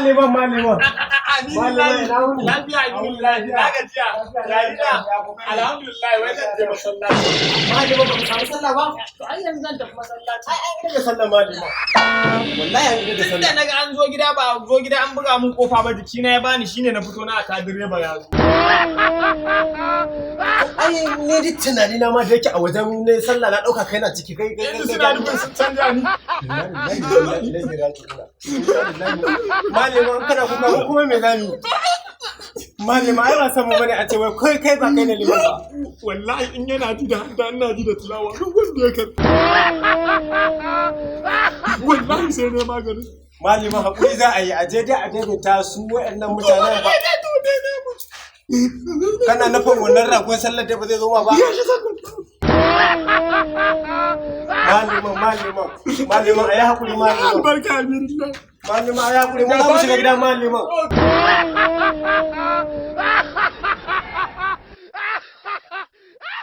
Maliman, maliman. Aminu lafiya, aminu lafiya. Na gajiya. Ya gida. Alhamdulillah, wai zan je masallaci. Maliman, ba ku samu sallah ba? To ai yanzu zan tafi masallaci. Ai an da sallah, maliman. Wallahi an da Tun da sallah. naga an zo gida, ba zo gida an buga mun kofa ba, jikina ya bani, shine na fito na aka direba ya zo. Ai ni duk tunani na ma da yake a wajen ne sallah, na dauka kai na ciki kai kai. Yanzu suna nufin sun canja ni. Malama, kana kuka, ko kuma me zamu yi? Malama, ai ba san mu bane a ce wai kai kai ba kai ne liman ba. Wallahi in yana ji da hanta, ina ji da tilawa, duk wanda ya karɓi. Wallahi sai ne maganin. Malama, hakuri za a yi, a je dai a daidaita su waɗannan mutanen ba. Kana nufin wannan ragon sallar da ba zai zo ma ba? Malama, malama, malama, a yi hakuri, malama. Albarka amirillah. Malama, a yi hakuri, mu za mu shiga gidan, malama.